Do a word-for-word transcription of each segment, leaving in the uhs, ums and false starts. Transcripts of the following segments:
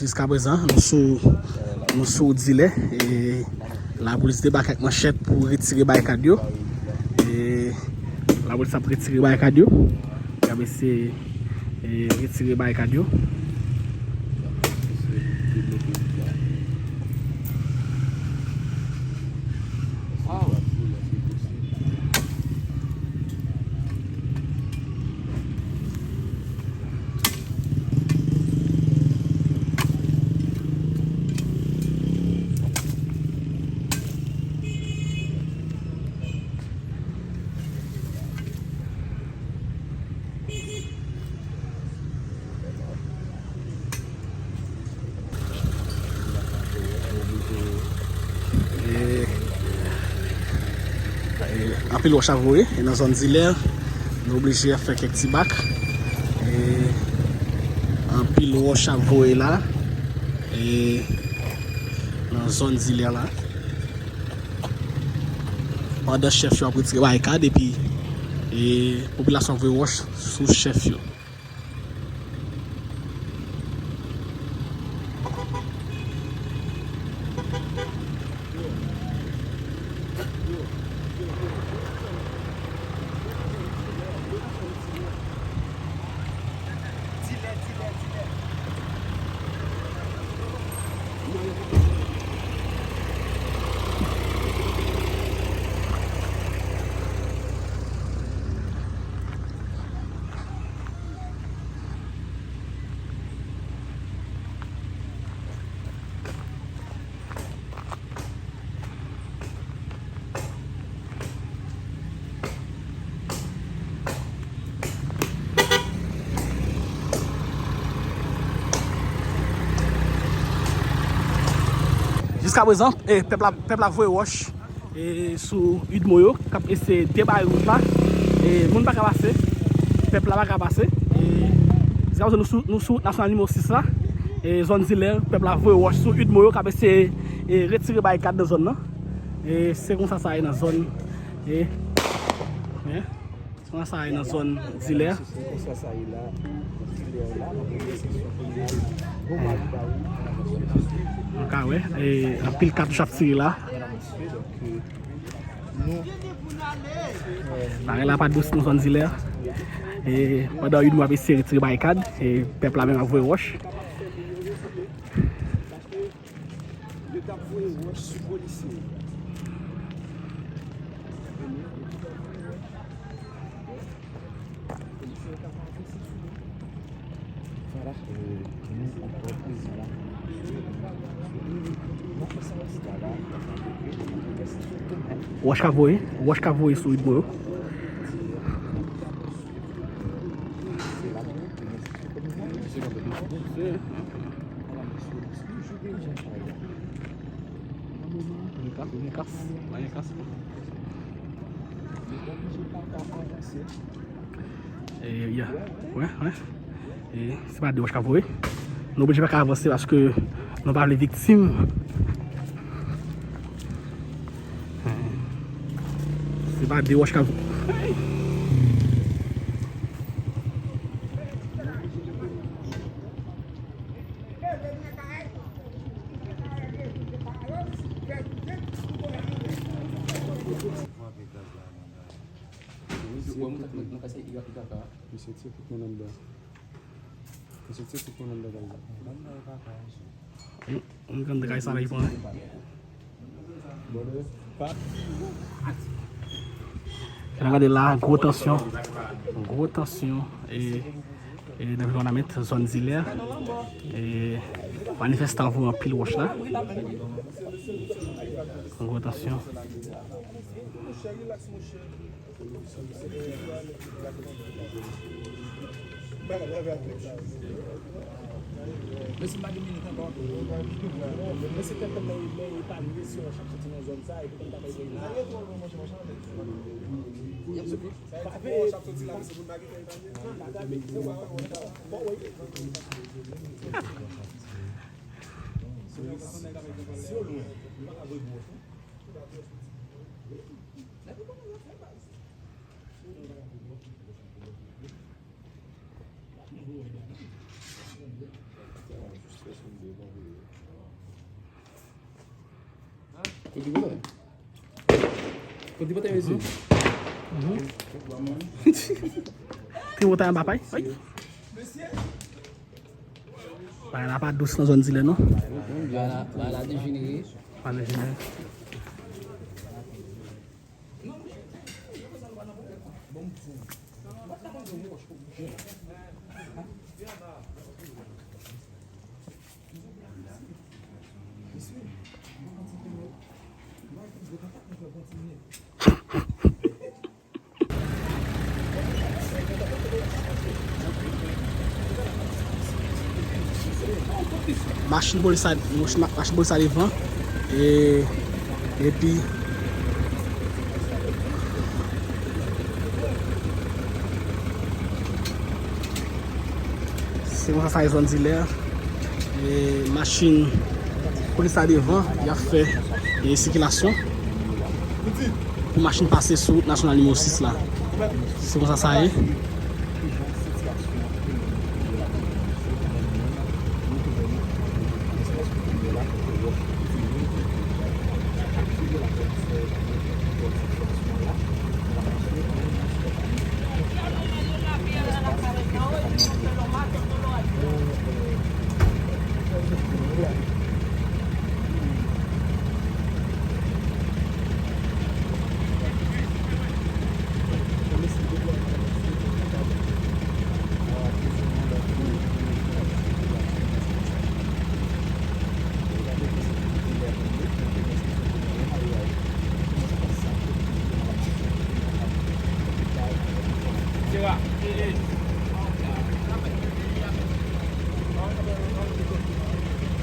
Jiskaprezan, nou sou, nou sou Dilè. E lapolis debake ak manchèt pou retire barikad yo. E lapolis ap retire barikad yo. Y ap eseye, e, retire barikad yo. E, e, anpil wòch ap voye, e nan zòn Dilè, nou oblije fè kèk ti bak. E, anpil wòch ap voye la, e, nan zòn Dilè la. Pandan chèf yo ap retire barikad, epi, e, popilasyon ap voye wòch sou chèf yo. Jiskaprezan, e, pèp la, pèp la voye wòch, e, sou UDMO yo, k ap eseye debaye wout la. E, moun pa ka pase, pèp la pa ka pase. E, jiskaprezan, nou sou, nou sou wout nasyonal nimewo sis la. E, zòn Dilè, pèp la voye wòch sou UDMO yo, k ap eseye, e, retire barikad nan zòn nan. E se konsa sa ye nan zòn. E, e, se konsa sa ye nan zòn Dilè. Nou ka wè, e, anpil katouch ap tire la. Bagay la pa dous nan zòn Dilè. E, pandan UDMO ap eseye retire barikad, e, pèp la menm ap voye wòch. Yo t ap voye wòch sou polisye yo. Polisye yo t ap avanse sou yo. Vwala, e, nou ankò prezan la. Wòch k ap voye, wòch k ap voye sou UDMO yo. E, ya. Wè, wè. E, se pa de wòch k ap voye. Nou oblije pa ka avanse paske nou pa vle viktim. Se pa de wòch k ap voye. Misye tire tout moun anndan. Misye tire tout moun anndan gaz la. Yon grann degaj sa la, li pran. N ap gade la, gwo tansyon. Gwo tansyon, e, e, nan vil Wanament, zòn Dilè. E, manifestan voye anpil wòch la. Gwo tansyon. Mesye, m pa gen minit ankò. Mesye, tèt tèt la, lè evalye si yon chak soti nan zòn sa, epi konn ta bay voye la. Si yo lwen, m pa ka voye pou ou. Tripotay an papay. Wi. Bagay la pa dous nan zòn Zilè non. Bagay la, bagay la dejenere. Pa dejenere. Machin polis la, machin polis la devan. E, epi, se konsa sa ye zòn Zilè. E, machin polis la devan, y ap fè, e, sikilasyon pou machin pase sou wout nasyonal nimewo sis la. Se konsa sa ye.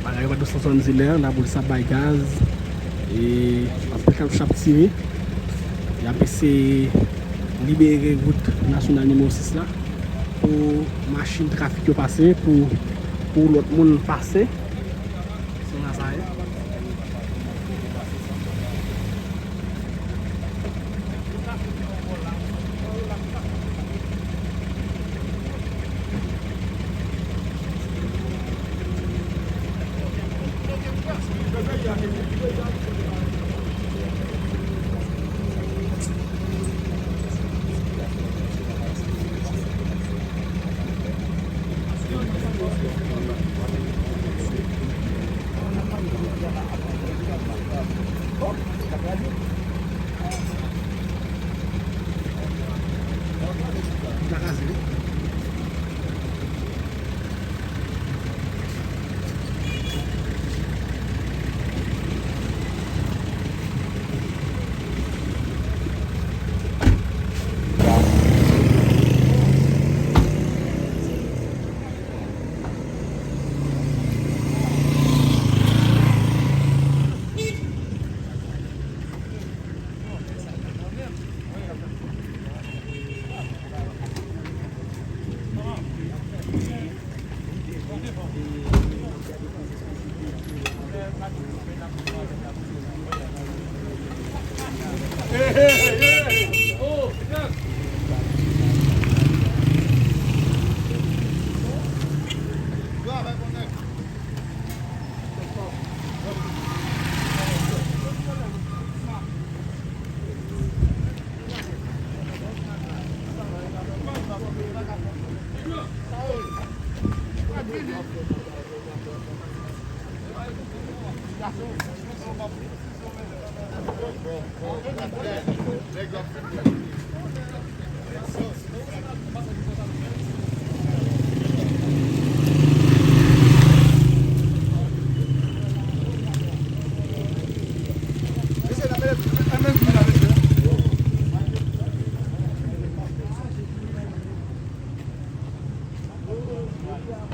Bagay yo pa dous nan zòn Zilè, lapolis ap bay gaz, e anpil katouch ap tire. Y ap eseye libere wout nasyonal nimewo sis la pou machin trafik yo pase, pou, pou lòt moun pase. Se konsa sa ye.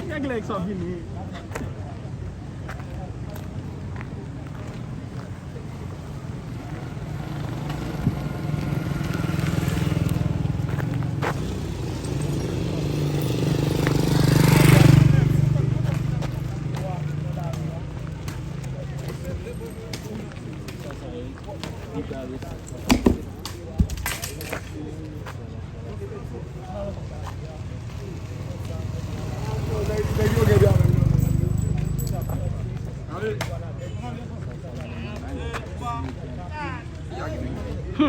Nèg la sa vini. Nèg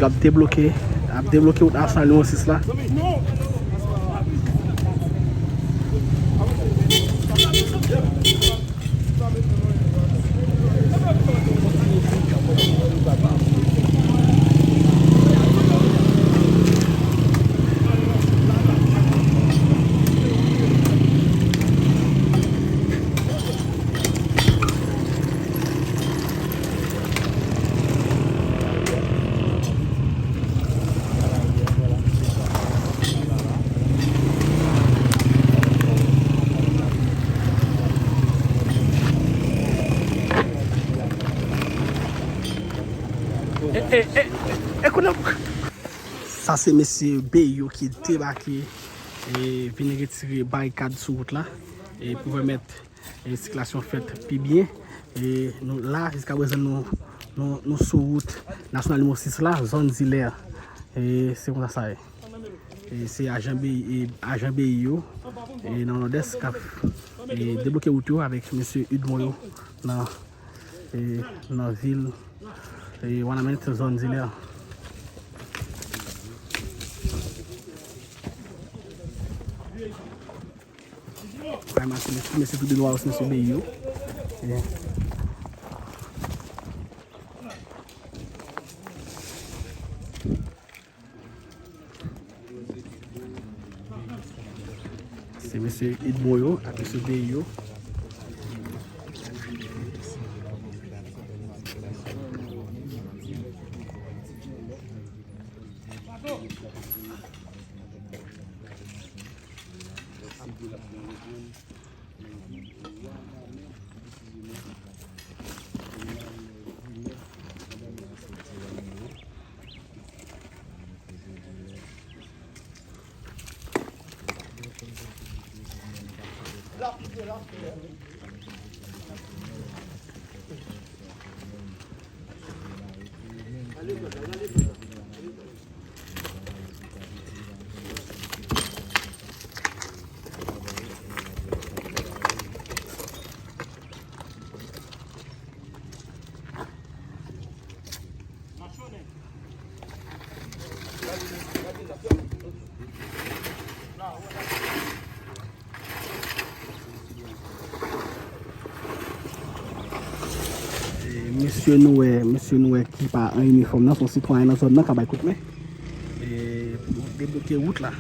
yo ap debloke, ap debloke wout Nasyonal nimewo sis la. E, e, e, e, kounye a. Sa se mesye Bey yo ki debake e vin retire barikad sou wout la e pou pèmèt e sikilasyon fèt pi byen. E nou la, jiska prezan, nou, nou, nou sou wout Nasyonal nimewo sis la, zòn Zilè. E se konsa sa ye. E se ajan Bey, e ajan Bey yo e nan Nòdès k ap e debloke wout yo avèk mesye Udmon yo nan, e nan vil e Wanament, zòn Zilè. Bay mache, mesye, mesye tou de nwa yo, se mesye Bey yo. Yeah. Se mesye Udmon yo ak mesye Bey yo. E, mesye nou wè, mesye nou wè ki pa an inifòm nan, se yon sitwayen nan zòn nan k ap bay kout men. E, pou debloke wout la.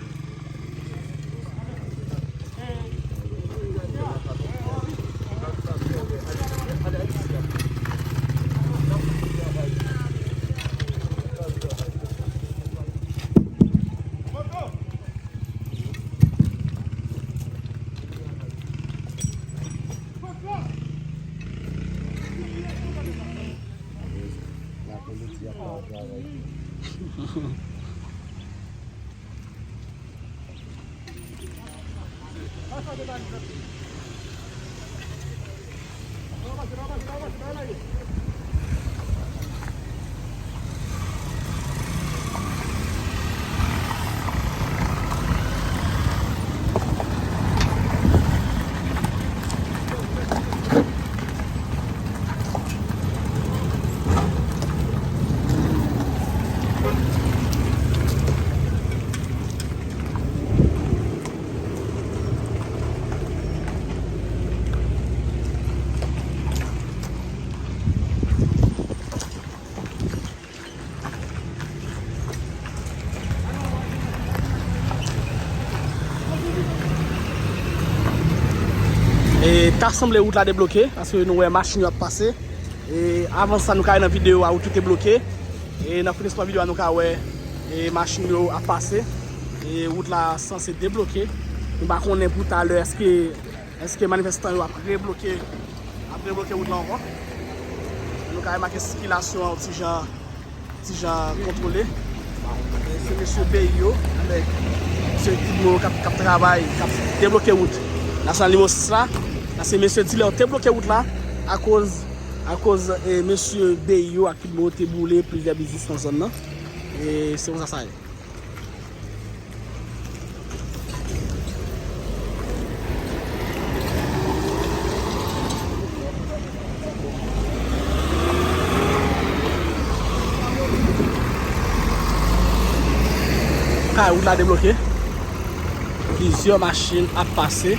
E ta sanble wout la debloke, paske nou wè machin yo ap pase. E avan sa, nou ka wè nan videyo a, wout yo te bloke. E nan finisman videyo a, nou ka wè, e machin yo ap pase. E wout la sanse debloke. Nou pa konnen pou talè, èske, èske manifestan yo ap rebloke, ap rebloke wout la ankò. Nou ka remake sikilasyon an yon ti jan Ti jan kontwole. Se mesye Beyo avèk mesye Kidmo k ap, k ap travay, k ap debloke wout nasyonal nimewo sis la. La se mesye dilè yo te bloke wout la akoz, akoz eh, mesye Beyo ak Kidmo te boule plizyè biznis nan zòn nan. E se konsa sa ye. Kay wout la debloke. Plizyè machin ap pase.